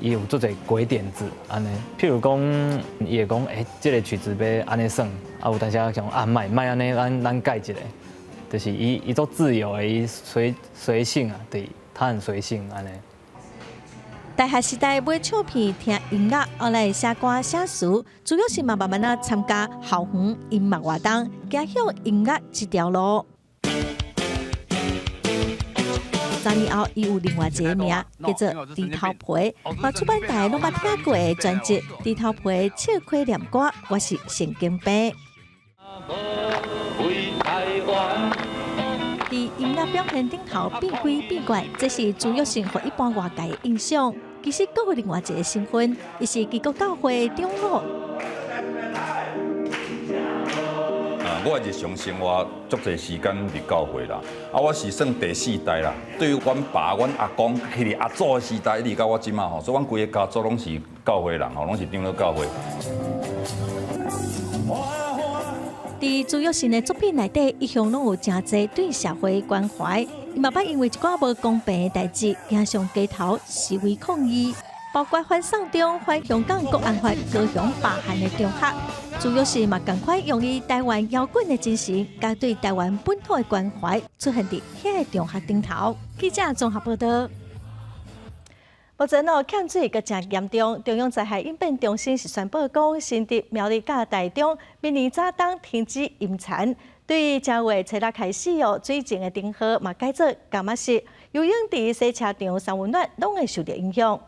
伊有足濟鬼點子按呢。譬如講，伊會講，欸，這个曲子欲按呢算，啊有當時仔想啊，莫莫按呢，咱咱改一下，就是伊伊足自由的，伊隨隨性啊，對，他很隨性按呢。大學時代買唱片聽音樂，後來寫歌寫詞，主要是嘛慢慢仔參加校園音樂活動，走向音樂這條路。3年後，伊有另外一个名，叫做豬頭皮。嘛出版大家攏捌聽過的專輯《豬頭皮笑虧念歌》，我是神經病。佇音樂表現頂頭變鬼變怪，這是朱育信予一般外界的印象。其實，閣有另外一个身份，伊是基督教會長老。啊，我日常生活足濟時間佇教會啦，啊，我是算第四代啦。對於阮爸、阮阿公、彼個阿祖的時代，一直到我這馬吼，所以阮規个家族攏是教會人吼，攏是長老教會。佇朱育信的作品內底，一向攏有誠濟對社會關懷。伊嘛捌因為一寡無公平的代誌，走上街頭示威抗議，包括反送中、反香港國安法、高雄罷韓的場合。朱育信嘛仝款用伊台灣搖滾的精神，佮對台灣本土的關懷，出現佇遐个場合頂頭。記者綜合報道。目前哦，欠水閣誠嚴重。中央災害應變中心是宣布講，新竹、苗栗佮台中明年早冬停止淹田。對正月初六開始哦，水情的燈號嘛改做柑仔色，游泳池、洗車場、三溫暖攏會受著影響。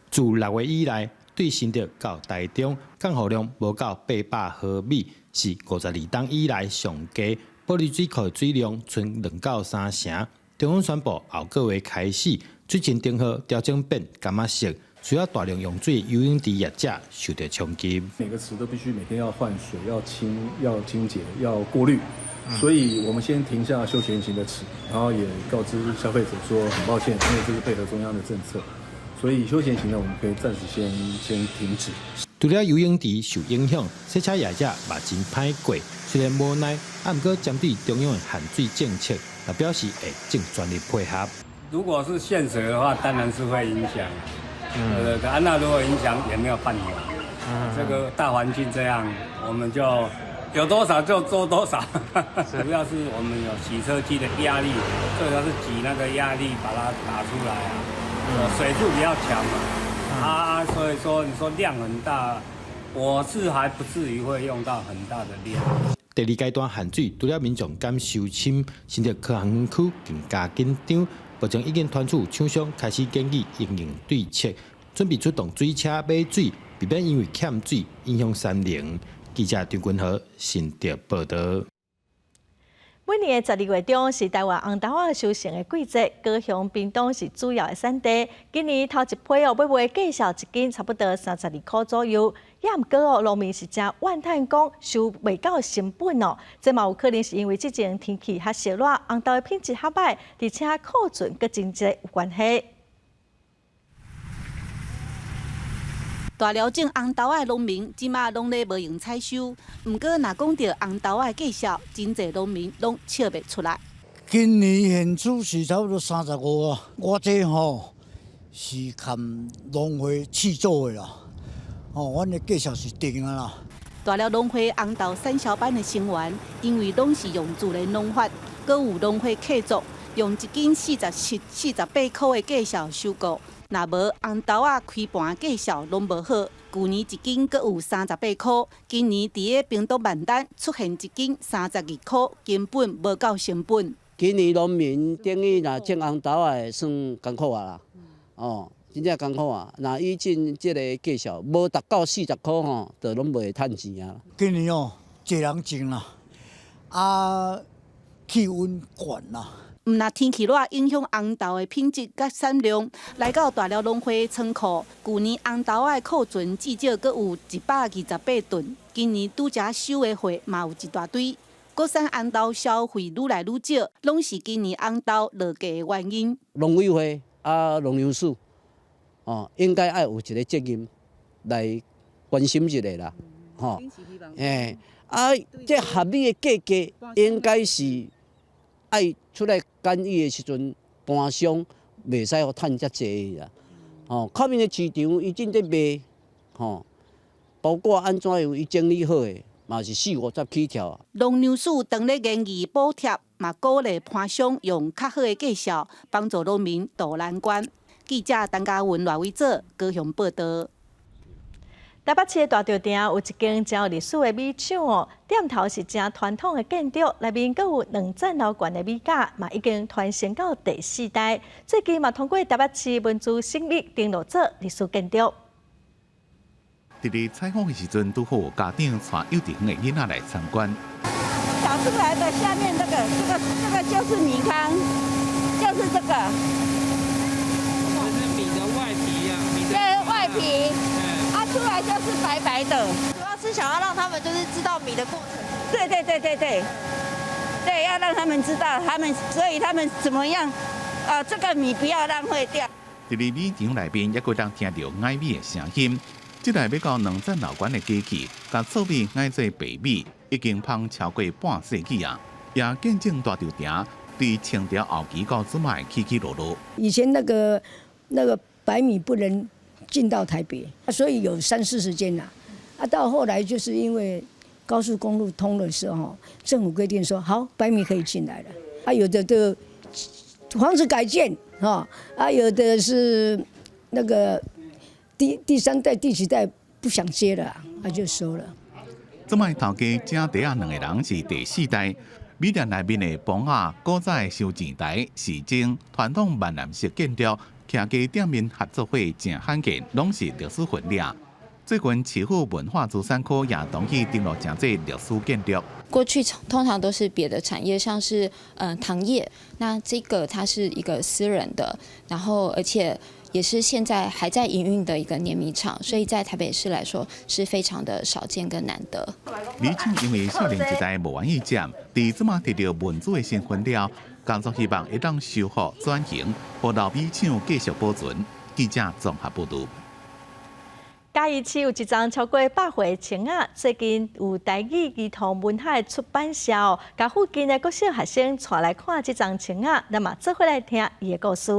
自6月以來，對新竹到台中降雨量無到800毫米，是52冬以來上低。玻璃水庫水量賰2到3成。中央宣布後個月開始，水情燈號調整變柑仔色，需要大量用水的游泳池業者受到衝擊。每個池都必須每天要換水、要清、要清潔、要過濾，所以我們先停下休閒型的池，然後也告知消費者說很抱歉，因為這是配合中央的政策，所以休閒型的我們可以暫時先停止。除了游泳池受影響，洗車業者嘛真歹過。雖然無奈，啊，毋過針對中央的限水政策，也表示會盡全力配合。如果是限水的話，當然是會影響。對對對，啊，那如果影響也沒有辦法。這個大環境這樣，我們就有多少就做多少。主要是我們有洗車機的壓力，最主要是擠那個壓力把它打出來啊。水柱比較強嘛，啊，所以說你說量很大，我是還不至於會用到很大的量。第二階段限水，除了民眾感受深，新竹科學園區更加緊張。目前已經傳出廠商開始研議因應對策，準備出動水車買水，避免因為欠水影響產能。記者張君豪新竹報道。每年的12月中是台灣紅豆仔收成的季節，高雄、屏東是主要的產地。今年頭一批哦，欲賣價數一斤差不多32箍左右。也毋過哦，農民是誠怨嘆講收袂夠成本哦。這嘛有可能是因為這陣天氣較燒熱，紅豆的品質較䆀，而且庫存閣真濟有關係。大寮種紅豆仔的農民，這馬攏咧無閒採收。毋過，若講著紅豆仔的價數，真濟農民攏笑袂出來。今年現出是差不多35啊，我這吼是含農會試做的啦，哦，阮的價數是定的啦。大寮農會紅豆產銷班的成員，因為攏是用自然農法，閣有農會契作，用一斤47、48箍的價數收購。若無紅豆仔開盤價數攏無好，舊年一斤閣有38箍，今年佇咧屏東萬丹出現一斤32箍，根本無夠成本。今年農民等於若種紅豆仔算艱苦啊啦，哦，真正艱苦啊！若以前這個價數無達到40箍吼，就攏袂會趁錢啊。今年哦，濟人種啦，啊，氣溫懸啦。毋若天氣熱影響紅豆的品質佮產量，來到大寮農會倉庫，舊年紅豆仔的庫存至少閣有128噸，今年拄才收的貨嘛有一大堆。國產紅豆消費愈來愈少，攏是今年紅豆落價的原因。農委會啊，農糧署哦，應該愛有一个責任來關心一下啦，吼，欸，啊，這合理的價格應該是愛出來檢疫的時陣，盤商袂使予趁遮濟啦，吼，口面的市場伊正咧賣，吼，包裹按怎樣伊整理好的，嘛是四五十起跳。農糧署當咧研議補貼，嘛鼓勵盤商用較好的介紹，幫助農民渡難關。記者陳嘉文、賴偉哲高雄報道。台北市的大稻埕有一間真有歷史的米廠哦，店頭是誠傳統的建築，內面閣有兩層樓懸的米架，嘛已經傳承到第四代。最近嘛通過台北市文資審議登錄做歷史建築。佇咧採訪的時陣，拄好有家長帶幼稚園的囡仔來參觀。找出來的下面這個、這個、這個就是米糠，就是這個。這是米的外皮啊，米的外皮。出來就是白白的，主要是想要讓他們就是知道米的過程。對對對對對，對，要讓他們知道，他們所以他們怎麼樣，啊，這個米不要浪費掉。佇咧米場內面，猶閣當聽著𠊎米的聲音。這台欲到兩層樓懸的機器，共糙米𠊎做白米，已經芳超過半世紀啊！也見證大稻埕對清朝後期到這擺起起落落。以前那個白米不能進到台北，所以有三四十間啦。啊，到後來就是因為高速公路通的時候，政府規定說好，白米可以進來了。啊，有的都房子改建，哈，啊，有的是那個第三代、第幾代不想接了，啊，就收了。這擺頭家賈袋仔兩個人是第四代，米店內面的棚仔，古早的收錢台是種傳統閩南式建築。徛家店面合作伙誠罕見，攏是歷史分領。最近市府文化資產科也同意登錄成做歷史建築。過去通常都是別的產業，像是糖業，那這個它是一個私人的，然後而且也是現在還在營運的一個碾米廠，所以在台北市來說是非常的少見跟難得。米廠因為少年時代無願意接，佇這馬提著文資的身份了，工作希望會當修復轉型，予老米廠繼續保存。記者綜合報導。嘉義市有一叢超過百歲的松仔，最近有台語兒童文學出版社哦，共附近的國小學生帶來看這叢松仔，咱嘛做伙來聽伊的故事。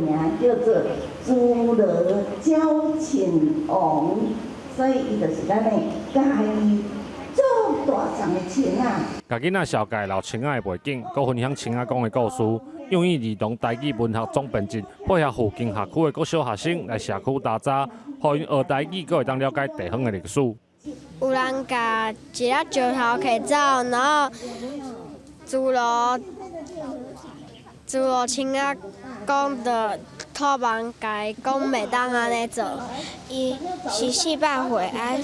名叫做諸羅鳥鼠王，所以伊就是咱的嘉義做大叢的松仔。共囡仔紹介老松仔的背景，閣分享松仔講的故事。用意兒童台語文學總編輯，配合附近學區的國小學生來社區踏查，予𪜶學台語，閣會當了解地方的歷史。有人共一粒石頭揢走，然後諸羅諸羅松仔講著托夢共伊講袂當按呢做。伊是400歲，啊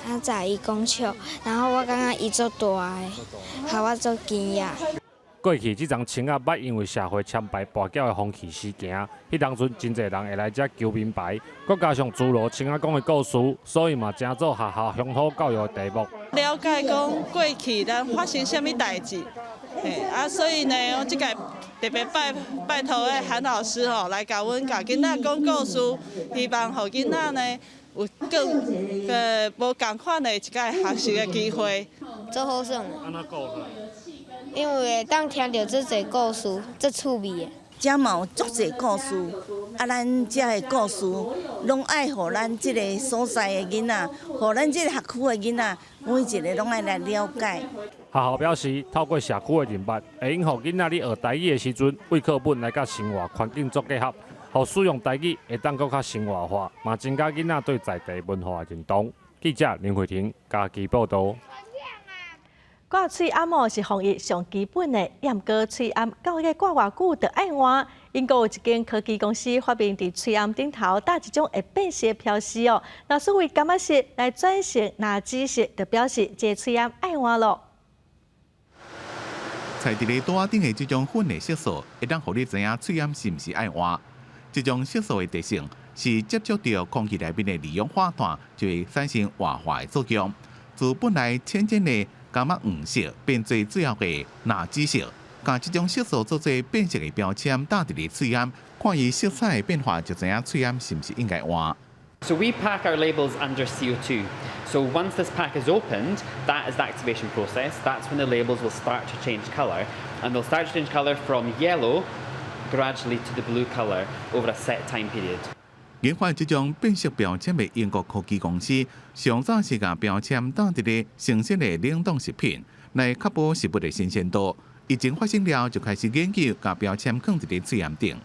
啊在伊講笑，然後我感覺伊足大个，予我足驚訝。過去這叢松仔捌因為社會攕牌跋筊的風氣時行，彼當陣真濟人會來遮求明牌，閣加上諸羅松仔講的故事，所以嘛成做學校鄉土教育的題目。了解講過去咱發生啥物代誌，嘿啊，所以呢，我這屆特別拜拜託的韓老師吼，來共阮共囡仔講故事，希望予囡仔呢有更無仝款的一個學習的機會。足好耍。因為會當聽著足濟故事，足趣味的。遮嘛有足濟故事，啊，咱遮的故事攏愛予咱這个所在的囡仔，予咱這个學區的囡仔，每一个攏愛來了解。學校表示，透過社區的認捌，會用予囡仔佇學台語的時陣，為課本來佮生活環境做結合，予使用台語會當閣較生活化，嘛增加囡仔對在地文化的認同。記者林慧婷嘉義報導。掛喙罨哦是防疫上基本的，毋過喙罨到底掛偌久就愛換。英國有一間科技公司發明佇喙罨頂頭貼一種會變色的標示哦，若是為柑仔色來轉成藍紫色，就表示這喙罨愛換囉。採佇咧桌仔頂的這種粉的色素，會當予你知影喙罨是毋是愛換。這種色素的特性是接觸著空氣內面的二氧化碳，就會產生活化的作用。自本來淺淺的柑仔黃色變做最後的藍紫色，共這種色素做做變色的標籤，貼佇咧喙罨，看伊色彩的變化，就知影喙罨是毋是應該換。So we pack our labels under CO2. So once this pack is opened, that is the activation process. That's when the labels will start to change colour. And they'll start to change colour from yellow gradually to the blue colour over a set time period. 研發這種變色標籤的英國科技公司，上早是共標籤貼佇咧新鮮的冷凍食品，來確保食物的新鮮度。疫情發生了，就開始研究共標籤囥佇咧喙罨頂。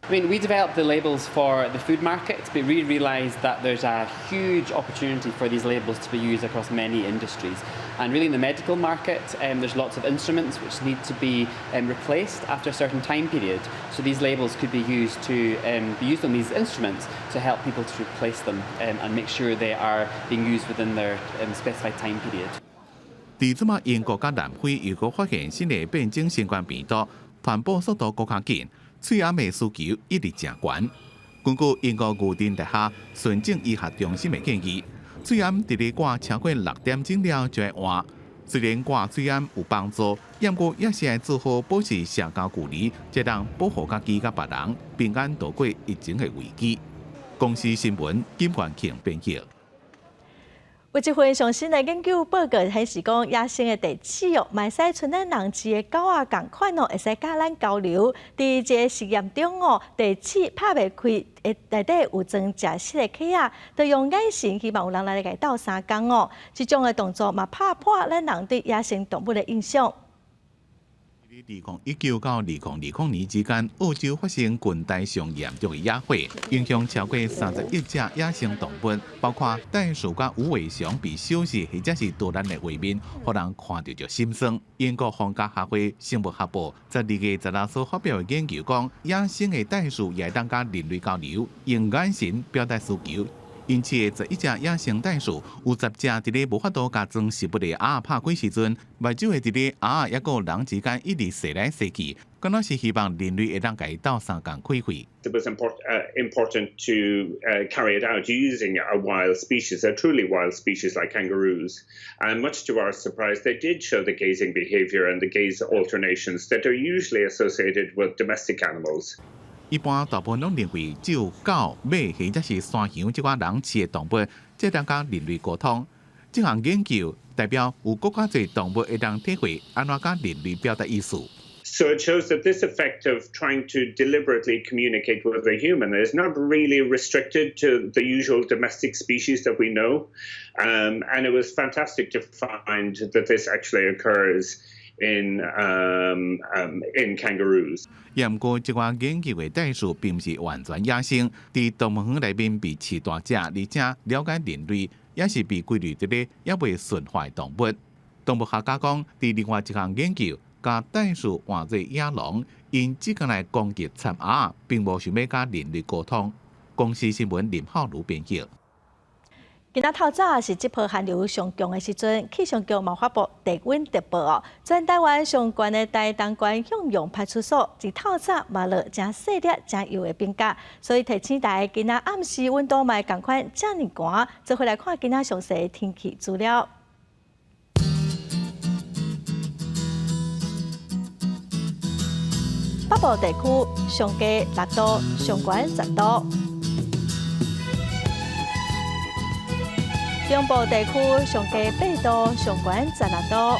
I mean, we developed the labels for the food market, but we realised that there's a huge opportunity for these labels to be used across many industries. And really in the medical market, there's lots of instruments which need to be replaced after a certain time period. So these labels could be used on these instruments to help people to replace them and make sure they are being used within their specified time period. 佇這馬英國佮南非又閣發現新的變種新冠病毒，傳播速度閣較緊，喙罨的需求一直誠懸。根據英國牛津大學循證醫學中心的建議，喙罨佇咧掛超過6點鐘了就愛換。雖然掛喙罨有幫助，毋過也是愛做好保持社交距離，才能保護家己佮別人平安度過疫情的危機。公視新聞金元慶編譯。有一份上新的研究報告顯示，講野生的袋鼠哦，嘛會使賰咱人飼的狗仔仝款哦，會使佮咱交流。佇一个實驗中哦，袋鼠拍袂開，內底有裝食食的殼仔，就用眼神希望有人來共伊鬥相共哦。這種的動作嘛，拍破咱人對野生動物的印象。2019到2020年之間，澳洲發生近代上嚴重的野火，影響超過30億隻野生動物，包括袋鼠佮無尾熊被燒死或者是逃難的畫面，予人看著就心酸。英國皇家學會生物學報12月16所發表的研究講，野生的袋鼠也會當佮人類交流，用眼神表達需求。𪜶飼的11隻野生袋鼠，有10隻佇咧無法度共裝食物的盒仔拍開時陣，目睭會佇咧盒仔抑閣人之間一直踅來踅去，敢若是希望人類會當共伊鬥相共開會。 It was important to carry it out using a wild species, a truly wild species like kangaroos. And much to our surprise, they did show the gazing behavior and the gaze alternations that are usually associated with domestic animals. 一般大部分攏認為，只有狗、馬或者是山羊這款人飼的動物，才能佮人類溝通。這項研究代表有閣較濟動物會當體會按怎佮人類表達意思。 So it shows that this effect of trying to deliberately communicate with a human is not really restricted to the usual domestic species that we know. And it was fantastic to find that this actually occurs in kangaroos. 也毋過，這款研究的袋鼠並毋是完全野生，佇動物園內面被飼大隻，而且了解人類，也是被歸類佇咧猶未馴化的動物。動物學家講，佇另外一項研究，共袋鼠換做野狼，𪜶只敢來攻擊蠶仔，並無想欲佮人類溝通。公視新聞林浩如編譯。今仔透早是這波寒流上強的時陣，氣象局嘛發布低溫特報哦。全台灣上懸的台東縣向陽派出所，佇透早嘛落誠細粒、誠幼的冰角，所以提醒大家今仔暗時溫度嘛會仝款遮爾寒。做伙來看今仔詳細的天氣資料。北部地區上低6度，上懸10度。中部地區上低8度，上懸16度；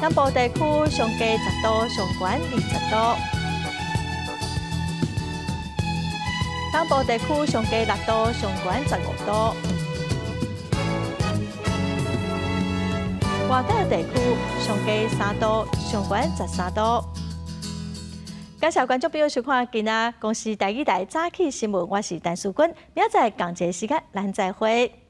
南部地區上低10度，上懸20度；東部地區上低6度，上懸15度；外島地區上低3度，上懸13度。感謝觀眾朋友收看今仔公視台語台早起新聞，我是陳淑君，明仔載仝一个時間，咱再會。